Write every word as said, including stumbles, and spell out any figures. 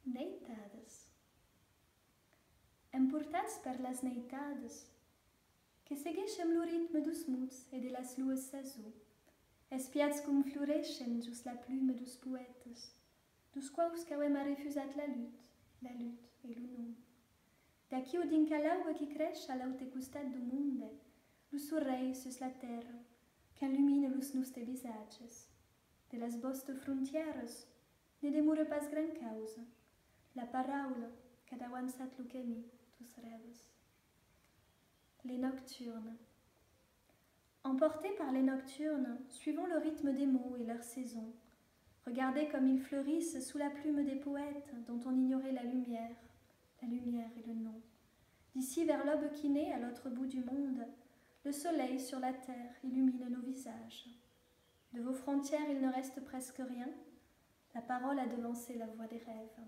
Neitadas. Emportats per las neitadas, que segueixem lo ritme dos mots e de las luas sasons, espiats com floreishen jos la pluma dos poètas, dos quaus qu'avem arrefusat la lutz, la lutz e lo nom. D'aquiu dinc a l'auba qui creish a l'aute costat do monde, lo sorelh sus la tèrra qu'enlumina los nostes visatges. De las vòstas frontièras ne demora pas gran causa, la paraula qu'a davançat lo camin dos rèbes. Les nocturnes. Emportés par les nocturnes, suivons le rythme des mots et leurs saisons. Regardez comme ils fleurissent sous la plume des poètes dont on ignorait la lumière, la lumière et le nom. D'ici vers l'aube qui naît à l'autre bout du monde, le soleil sur la terre illumine nos visages. De vos frontières il ne reste presque rien, la parole a devancé la voix des rêves.